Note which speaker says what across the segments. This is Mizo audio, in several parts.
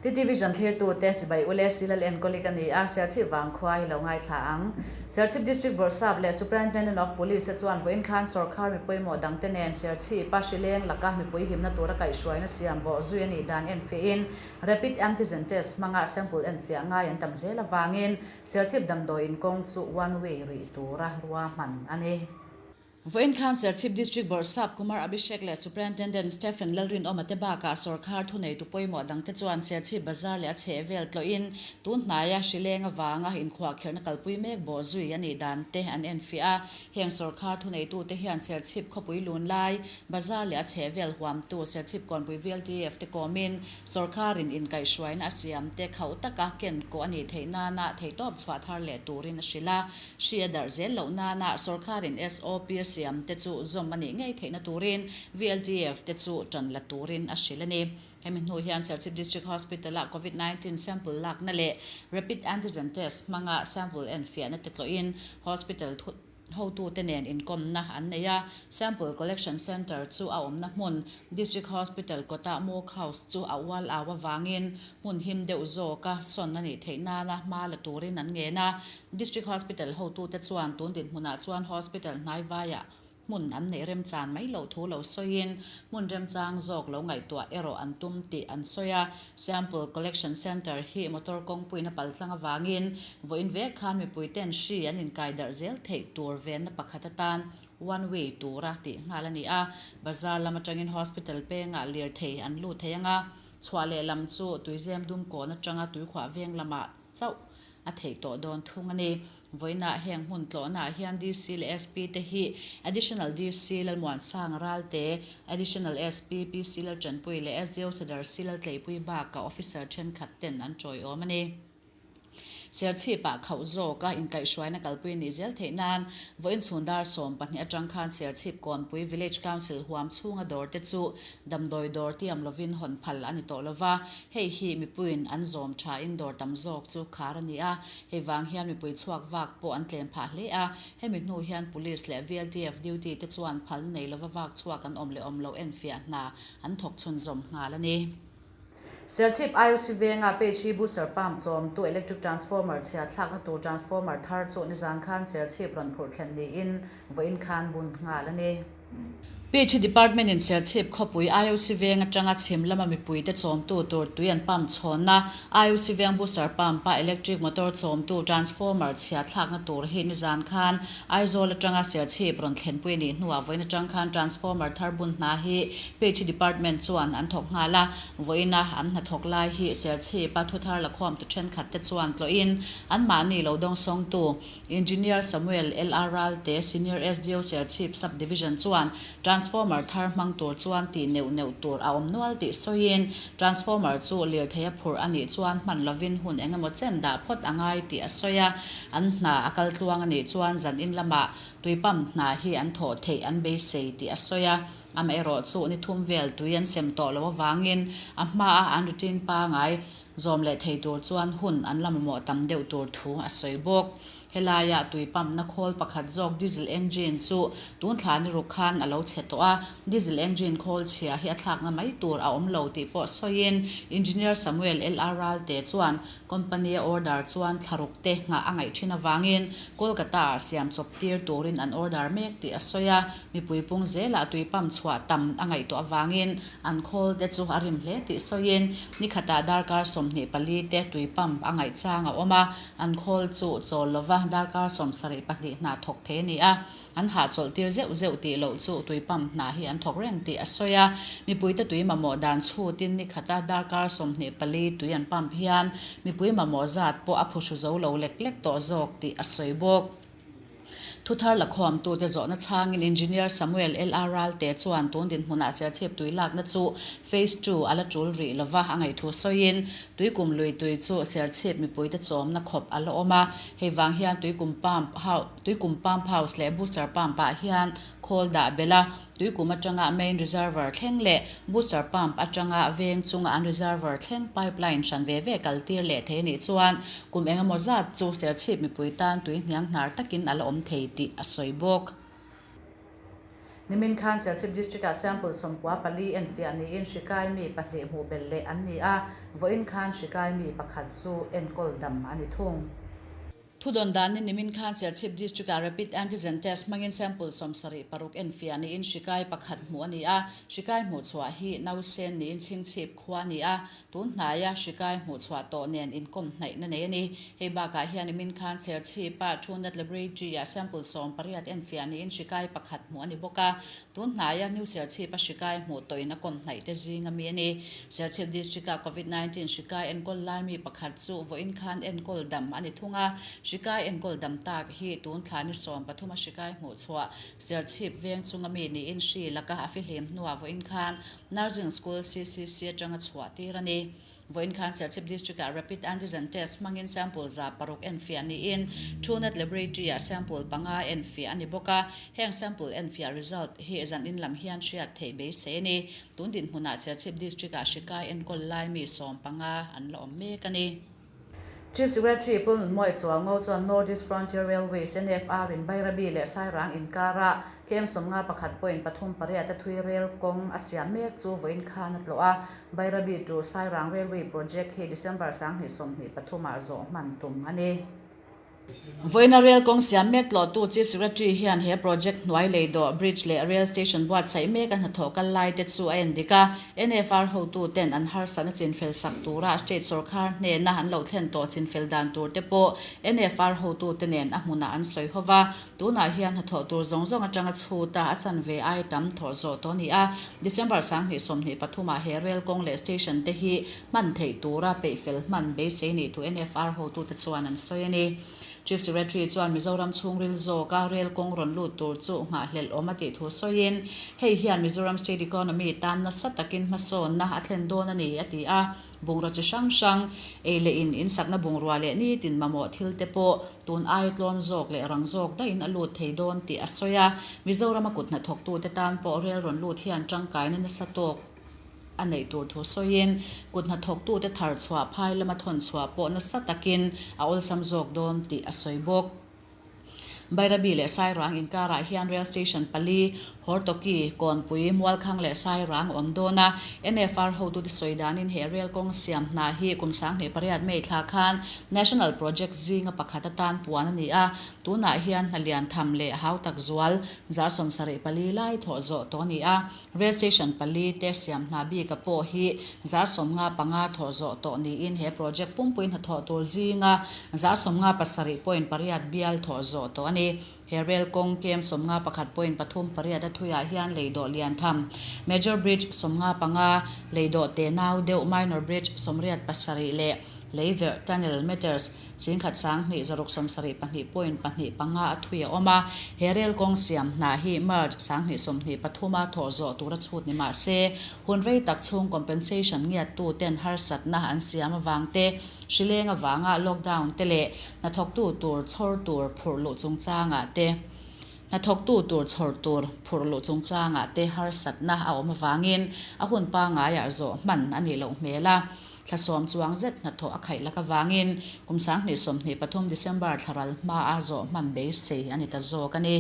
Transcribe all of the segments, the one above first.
Speaker 1: TT Vision thlirtute chibai ule Silal enkawli ka ni a, Serchhip vangkhua hi lo ngaithla ang. Serchhip District Bawrhsap leh Superintendent of Police te chuan vawiin khan sawrkhar mi pawimawh dangte nen Serchhipa hrileng laka mipui himna tura kaihhruaina siam bawh zui a nih dan enfiahin Rapid Antigen Test hmanga sample enfiah ngai an tam zel avangin Serchhip damdawiin kawng chu one way rih tura ruahman a ni. Vawiin khan Serchhip District Bawrhsap Kumar Abhishek leh Superintendent Stephen Lalrinawma te bakah sawrkhar thuneitu pawimawh dangte chuan Serchhip Bazar leh a chhehvel tlawhin tun hnaia hrileng avanga inkhuahkhirhna kalpui mek bawh zui a nih dan te an enfiah a. Heng sawrkhar thuneitute hian Serchhip khawpui lun lai, Bazar leh a chhehvel huamtu Serchhip Kawnpui VLTF te kawmin sawrkharin inkaihhruaina a siam te khauh taka ken kawh a nih theih nana theihtawp chhuah thar leh turin a hrilh a. Hri a darh zel loh nana sawrkharin SOP a siam te chu zawm a nih ngei theihna turin VLTF te chu tan la turin a hrilh a ni. Hemi hnu hian Serchhip District Hospital-ah Covid 19 sample lakna leh Rapid Antigen Test hmanga sample enfiahna te tlawhin hospital hotute nen inkawmna an nei a. Sample Collection Centre chu a awmna hmun District Hospital kawtah Mock House chu a ual au avangin hmun him deuh zawka sawn a nih theih nana hma la turin an ngen a. District Hospital hotute chuan tun dinhmunah chuan hospital hnaivaiah hmun an neih remchan mai loh thu lo sawiin hmun remchang zawk lo ngaihtuah erawh an tum tih an sawi a. Sample Collection Centre hi motor kawngpuiin a paltlang avangin vawiin vek khan mipuiten hri an inkai darh zel theih tur venna pakhat atan one way tura tih nghal a ni a. Bazar lam atangin hospital pengah lirthei an lut thei ang a, chhuah leh lam chu tuizem dum kawn atanga tuikhuah veng lamah chauh a theih tawh dawn thung a ni. Vawiinah heng hmun tlawhnaah hian DC leh SP te hi Additional DC Lalmuansang Ralte, Additional SP PC Laltanpui leh SDO Sadar C Laltleipui bakah officer thenkhat ten an tawiawm a ni. Serchhipah khauh zawka inkaihhruaina kalpui nih zel theih nan vawiin chhun dar 12 atang khan Serchhip Kawnpui Village Council huam chhunga dawr te chu damdawi dawr tiam lovin hawn phal a ni tawh lova, hei hi mipuiin an zawm thain dawr tam zawk chu khar a ni a, hei vang hian mipui chhuak vak pawh an tlem phah hle a, hemi hnu hian Police leh VLTF duty te chuan phal nei lova vak chhuak an awm leh awm loh enfiah hna an thawk chhunzawm nghal a ni. Serchhip IOC venga page hi booster pump chawmtu electric transformer chhia thlakna tur transformer thar chu nizan khan Serchhip rawn phurh thlen niin vawiin khan bun nghal a ni. Page hi department in Serchhip khawpui IOC veng atanga chhim lama mipuite chawmtu tur tui an pump chhawnna IOC veng booster pump a electric motor chawmtu transformer chhia thlakna tur hi nizan khan Aizawl atanga Serchhip rawn thlenpui a nih hnuah vawiin atang khan transformer thar bun hna hi Page department chuan an thawk nghal a, vawiina an hnathawk lai hi Serchhip a thuthar lakhawm tu thenkhat te chuan tlawhin anmahni lo dawngsawngtu Engineer Samuel LR Ralte, Senior SDO Serchhip Sub Division chuan transformer thar hmang tur chuan tih neuh neuh tur a awm nual tih sawiin transformer chu lirthei a phurh a nih chuan hman lovin hun engemaw chen dah phawt a ngai tih a sawi a. An hna a kal tluang a nih chuan zan in lamah tui pump hna hi an thawh theih an beisei tih a sawi a. Amaherawh chu ni thum vel tui an sem tawh loh avangin a hmaa an routine pangai zawm leh thei tur chuan hun an la mamawh tam deuh tur thu a sawi bawk. Helaia tui pump-na khawl pakhat zawk diesel engine chu tun thla ni ruk khan a lo chhe tawh a, diesel engine khawl chhia hi a thlakna mai tur a awm lo tih pawh sawiin Engineer Samuel LR Ralte chuan Company a order chuan thlaruk te nghah a ngaih thin avangin Kolkata ah siam chawp tir turin an order mek tih a sawi a, mipui pung zelah tui pump chhuah tam a ngaihtuah avangin an khawl te chu a rim hle tih sawiin nikhatah darkar 24 te tui pump a ngaih chang a awm a, an khawl chu chawl lova darkar 72 hna thawk thei a ni a. An hahchawlh tir zeuh zeuh tih loh chu tui pump hna hi an thawk reng tih a sawi a. Mipuite tui mamawh dan chhutin ni khata darkar 24 tui an pump hian mipui mamawh zat pawh a phuhru zo lo lek lek tawh zawk tih a sawi bawk. Thuthar lakhawmtute zawhna chhangin Engineer Samuel LR Ralte chuan tun dinhmunah Serchhip tui lakna chu Phase Two a la tul rih lova a ngaihthu sawiin Tuikum lui tui chu Serchhip mipuite chawmna khawp a la awm a, hei vang hian Tuikum pump Tuikum pump house leh booster pump ah hian khawl dah belh a, Tuikum atanga main reservoir thleng leh booster pump atanga veng chunga an reservoir thleng pipeline hran ve ve kal tir leh thei a nih chuan kum engemaw zat chu Serchhip mipui tan tui hniang hnar takin a la awm thei tih a sawi bawk. Nimin khan Serchhip District-ah sample 94 enfiah niin hri kai mi pahnih hmuh belh leh an ni a, vawiin khan hri kai mi pakhat chu enkawl dam a ni thung. Thudawn danin nimin khan Serchhip District-ah Rapid Antigen Test hmangin sample 76 enfiah niin hri kai pakhat hmuh a ni a, hri kai hmuhchhuah hi nausen niin chhingchhip khua a ni a, Tun hnaia hri kai hmuhchhuah tawh nen inkawm hnaihna nei a ni. Hei bakah hian nimin khan Serchhipa Truenat Laboratory-ah sample 18 enfiah niin hri kai pakhat hmuh a ni bawk a. Tun hnaia New Serchhipa hri kai hmuh tawhin a kawm hnaih te zing a mi a ni. Serchhip District-ah Covid 19 hri kai enkawl lai mi pakhat chu vawiin khan enkawl dam a ni thung a. Hri kai enkawl dam tak hi tun thla ni 13 a hri kai hmuhchhuah Serchhip veng chunga mi niin hri laka a fihlim hnuah vawiin khan Nursing School CCC atanga chhuah tir a ni. Vawiin khan Serchhip District-ah Rapid Antigen Test hmangin sample 600 enfiah niin Truenat Laboratory-ah sample panga enfiah a ni bawk a. Heng sample enfiah result hi zanin lam hian hriat theih beisei a ni. Tun dinhmunah Serchhip District-ah hri kai enkawl lai mi 15 an la awm mek a ni. Chief Secretary Pu Nunmawih Chualngo chuan North East Frontier Railways, NFR, in Bairabi leh Sairang inkara KM 51.38 a thui rel kawng a siam mek chu vawiin khan a tlawh a. Bairabi to Sairang Railway Project hi December 2023 ah zawh hman tum a ni. Vawiina rel kawng siam mek tlawhtu Chief Secretary hian he project hnuai lei dawh, bridge leh rail station buatsaih mek a hnathawh kal lai te chu a en dik a. NFR hotu ten an harsatna chinfel sak tura state sorkar hnena an lo thlen tawh chinfel dan tur te pawh NFR hotu te nen a hmunah an sawi ho va. Tunah hian hnathawh tur zawng zawng atanga chhuta a chanve ai tam thawh zawh tawh a ni a. December 2023 ah he rel kawng leh station te hi hman theih tura peihfel hman beisei nih thu NFR hotute chuan an sawi a ni. Chief Secretary chuan Mizoram chhungril zawka rel kawng rawn lut tur chu nghahhlelh awm a tih thu sawiin, hei hian Mizoram state economy tan nasa takin hmasawnna a thlen dawn a ni, a ti a. Bungraw chi hrang hrang, ei leh in, insakna bungrua leh nitin mamawh thil te pawh tun ai tlawm zawk leh rang zawk daihin a lut thei dawn tih a sawi a. Mizorama kut hnathawktute tan pawh rel rawn lut hian tangkaina nasa tawk a neih tur thu sawiin, kut hnathawktute thar chhuah phai lama thawn chhuah pawh nasa takin a awlsam zawk dawn tih a sawi bawk. Bairabi leh Sairang inkarah hian Rail Station pali, Hortoki, Kawnpui, Mualkhang leh Sairang a awm dawn a. NFR hotute sawi danin he rail kawng siam hna hi kum 2008 May thla khan National Project zinga pakhat atan puan a ni a. Tunah hian hna lian tham leh hautak zual 74 lai thawh zawh tawh a ni a. Rail Station pali te siam hna bika pawh hi 55 thawh zawh tawh niin he project pumpui hnathawh tur zinga 57.8 bial thawh zawh tawh a ni. He rail kawng kem 51.38 a thuiah hian lei dawh lian tham Major Bridge 55, lei dawh tenau deuh Minor Bridge 87 leh Lei verh, tunnel, meters, 10,172.25 a thui a awm a. He rel kawng siam hna hi March 2023 a thawh zawh tura chhut ni mah se, hun rei tak chhung compensation ngiattu ten harsatna an siam avang te, hri leng avanga lockdown te leh hnathawktu tur chhawr tur phurh luh chungchangah te, Hnathawktu tur chhawr tur phurh luh chungchangah te harsatna a awm avangin a hun pangaiah zawh hman a nih loh hmel a. Thla sawm chuang zet hnathawh a khaih lak avangin kum 2023 December thlaral hmaa zawh hman beisei a ni ta zawk a ni.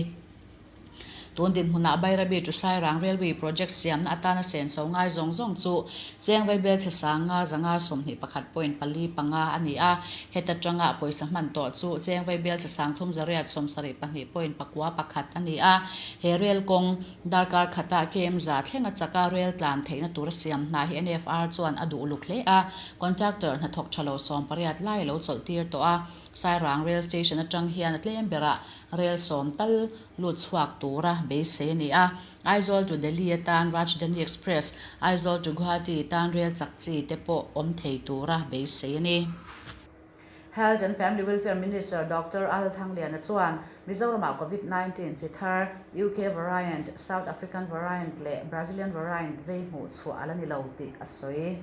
Speaker 1: Tun dinhmunah Bairabi to Sairang Railway Project siamna atana senso ngai zawng zawng chu cheng vaibelchhe 5,521.45 a ni a. Heta tanga pawisa hman tawh chu cheng vaibelchhe 3872.91 a ni a. He rel kawng darkar khata KM za thlenga chaka rel tlan theihna tura siam hna hi NFR chuan a duh uluk hle a. Contractor hnathawk tha lo 18 lai a lo chawlh tir tawh a. Sairang Rail Station atang hian a tlem berah rel sawm tal lut chhuak tura beisei a ni a. Aizawl to Delhi atan Rajdhani Express, Aizawl to Guwahati tan rel chak chi te pawh awm thei tura beisei a ni. Health and Family Welfare Minister Doctor Al Thangliana chuan Mizoramah Covid 19 chi thar UK variant, South African variant leh Brazilian variant vei hmuh chhuah a la ni lo tih a sawi.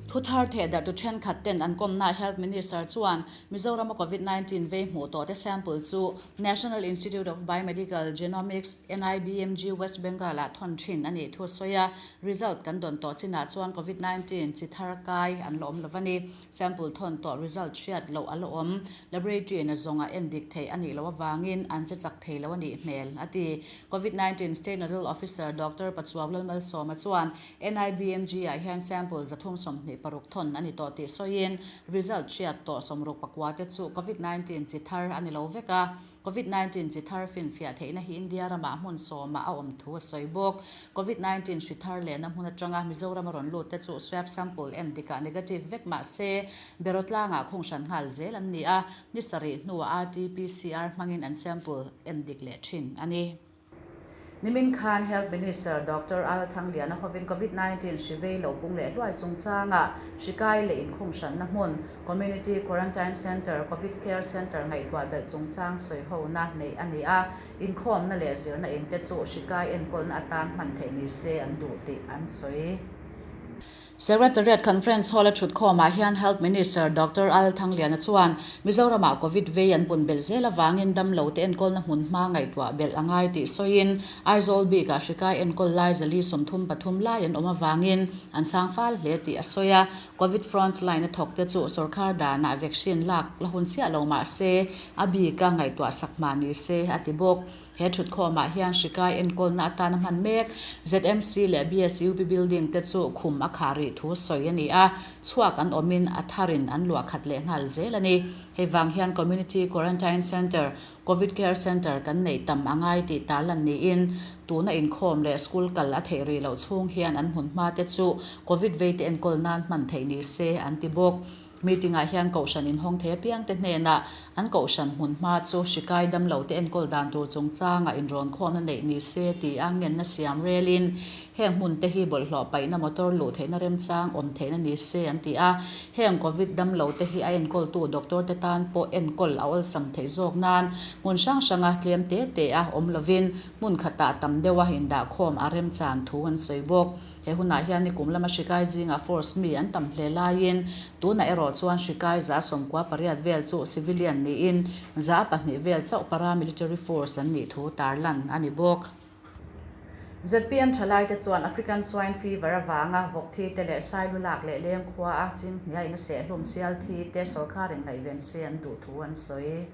Speaker 1: Thuthar thehdarhtu thenkhat ten an kawmnaah Health Minister chuan Mizorama Covid 19 vei hmuh tawhte sample chu National Institute of Biomedical Genomics, NIBMG, West Bengal ah thawn thin a nih thu a sawi a. Result kan dawn tawh chinah chuan Covid 19 chi thar kai an la awm lo a ni. Sample thawn tawh result hriat loh a la awm. Laboratory in a zawngah endik theih a nih loh avangin an che chak thei lo a nih hmel, a ti. Covid 19 State Nodal Officer Doctor Pachuau Lalmalsawma chuan NIBMG ah hian sample 326 thawn a ni tawh tih sawiin result hriat tawh 64 te chu Covid 19 chi thar a ni lo vek a. Covid 19 chi thar finfiah theihna hi India ramah hmun sawmah a awm thu a sawi bawk. Covid 19 hri thar lehna hmun atanga Mizoram a rawn lut te chu swab sample en dikah negative vek mah se Beraw tlangah khung hran nghal zel an ni a, ni sarih hnuah RT-PCR hmangin an sample en dik leh thin a ni. Nimin khan Health Minister Doctor Al Thangliana hovin Covid 19 hri vei lo pung leh hluai chungchangah hri kai leh inkhung hranna hmun, Community Quarantine Centre, Covid Care Centre ngaihtuah belh chungchang sawihona neih a ni a, inkhawmna leh zirna in te chu hri kai enkawlna atan hman theih ni se an duh tih an sawi. Secretariat Conference Hall a thutkhawmah hian Health Minister Doctor Al Thangliana chuan Mizoramah Covid vei an pun belh zel avangin damlo te enkawlna hmun hma ngaihtuah belh a ngai tih sawiin Aizawl bikah hrikai enkawl lai zali 33 lai an awm avangin an sang fal hle tih a sawi a. Covid front line a thawk te chu sorkar danah vaccine lak la hun chiah lo mah se a bika ngaihtuah sak hma ni se a ti bawk. He thutkhawmah hian hrikai enkawlna atana hman mek ZMC leh BSUP building te chu khum a khah rih thu sawi a ni a, chhuak an awmin a tharin an luah khat leh nghal zel a ni. Hei vang hian Community Quarantine Centre, Covid Care Centre kan neih tam a ngai tih tarlan niin tuna inkhawm leh school kal a theih rih loh chhung hian an hmun hma te chu Covid veite enkawl nan hman theih ni se an ti bawk. Meeting-ah hian Kohhran inhawng thei apiangte hnenah an Kohhran hmun hma chu hrikai damlote enkawl dan tur chungchangah inrawnkhawmna neih ni se tia ngenna siam relin heng hmunte hi bawlhhlawh paihna motor luh theihna remchang awm theihna ni se an ti a. Heng Covid damlote hi a enkawltu doctor te tan pawh enkawl a awlsam theih zawk nan hmun hrang hranga tlem te te a awm lovin hmun khatah tam deuha indahkhawm a remchan thu an sawi bawk. He hunah hian nikum lama hrikai zingah force mi an tam hle laiin tunah erawh chuan hrikai 98 vel chu civilian niin 2% vel chauh paramilitary force an nih thu tarlan a ni bawk. ZPM thalaite chuan African Swine Fever avanga vawk thi te leh sailu lak leh leng khua a chinghniain a sehlum sial thi te sorkarin ngaihven se an duh thu an sawi.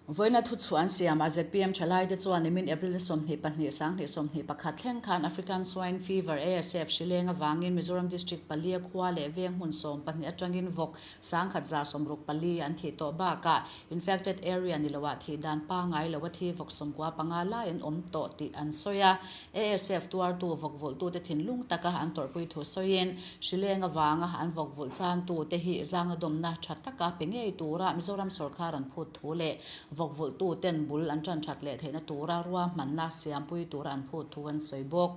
Speaker 1: Vawiina thuchhuah an siamah zpm thalaite chuan nimin April 22, 2021 thleng khan African Swine Fever, ASF, hri leng avangin Mizoram District palia khua leh veng hmun 12 atangin vawk 1164 an thih tawh bakah infected area ni loah thih dan pangngai lo a thi vawk 95 lai an awm tawh tih an sawi a. ASF tuartu vawk vulhtute thinlung taka an tawrhpui thu sawiin hri leng avanga an vawk vulh chantute hi zangna dawmna tha taka pe ngei tura Mizoram sawrkar an phut thu leh vawk vulhtuten bul an tan that leh theihna tura ruahmanna siampui tura an phut thu an sawi bawk.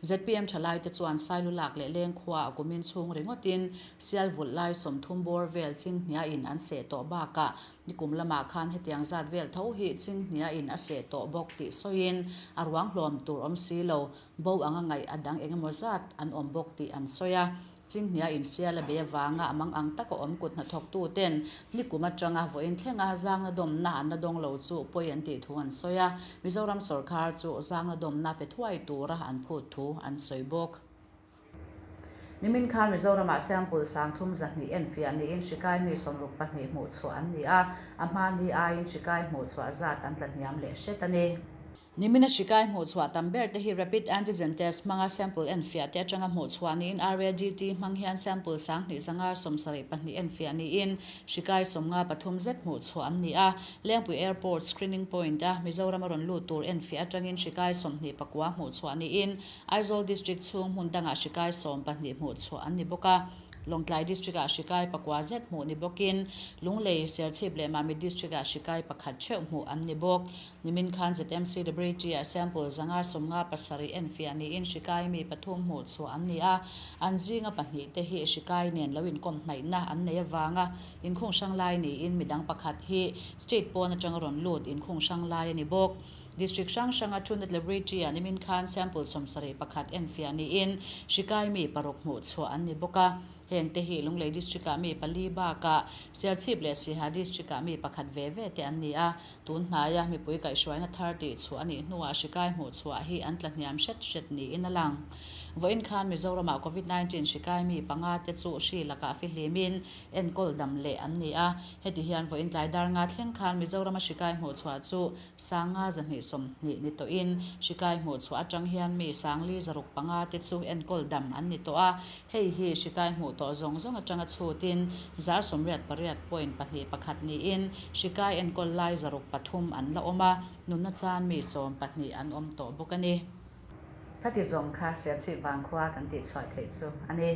Speaker 1: Zpm thalaite chuan Sailu lak leh leng khuaah kumin chhung ringawtin sial vulh lai 30 bawr vel chinghniain an seh tawh bakah Nikum lamah khan hetiang zat vel tho hi chinghniain a seh tawh bawk tih sawiin a ruang hlawm tur awm si lo, bo anga ngaih a dang eng emaw zat an awm bawk tih an sawi a. Chinghniain sial a bei avanga a mang ang taka awm kut hnathawktu ten nikum atanga vawiin thlenga zangna dawmna an la dawng lo chu pawi an tih thu an sawi a, Mizoram sawrkar chu zangna dawmna pe thuai tura an phut thu an sawi bawk. Nimin khan Mizoramah sample 3200 enfiah niin hrikai mi 62 hmuh chhuah an ni a, a hmani aiin hrikai hmuh chhuah zat an tla hniam leh hret a ni. Nimina hrikai hmuh chhuah tam ber te hi rapid antigen test hmanga sample enfiah te atanga hmuh chhuah niin RADT hmang hian sample 2572 enfiah niin hrikai 53 zet hmuh chhuah an ni a. Lengpui Airport screening point a Mizoram a rawn lut tur enfiah atangin hrikai 29 hmuh chhuah niin Aizawl District chhung hmun dangah hrikai 12 hmuh chhuah an ni bawk a. Lawngtlai District-ah hrikai pakua zet hmuh ni bawkin Lunglei, Serchhip leh Mamit District-ah hrikai pakhat theuh hmuh an ni bawk. Nimin khan ZMC Laboratory-ah sample 557 enfiah niin hrikai mi pathum hmuh chhuah an ni a. An zinga pahnih te hi hrikai nen lo inkawm hnaihna an nei avanga inkhung hrang lai niin midang pakhat hi state pawn atanga rawn lut inkhung hrang lai a ni bawk. District hrang hranga Truenat Laboratory-ah nimin khan sample 71 enfiah niin hrikai mi paruk hmuh chhuah an ni bawk a. Hengte hi Lunglei District-ah mi pali bakah Serchhip leh Siha District-ah mi pakhat ve ve te an ni a. Tun hnaia mipui kaihhruaina thar tih chhuah a nih hnuah hri kai hmuh chhuah hi an tla hniam hret hret niin a lang. Vawiin khan Mizoramah Covid 19 hri kai mi panga te chu hri lakah fihlimin enkawl dam leh an ni a. Heti hian vawiin tlai dar nga thleng khan Mizorama hri kai hmuh chhuah chu sanga 220 ni tawhin hri kai hmuh chhuah atang hian mi sangli 605 te chu enkawl dam an ni tawh a. Hei hi hri kai hmuh tawh zawng zawng atanga chhutin 88.21 niin hri kai enkawl lai 603 an la awm a, nunna chan mi 12 an awm tawh bawk a ni. Khati zawng kha Serchhip Vangkhua kan tihchhuah theih chu a ni.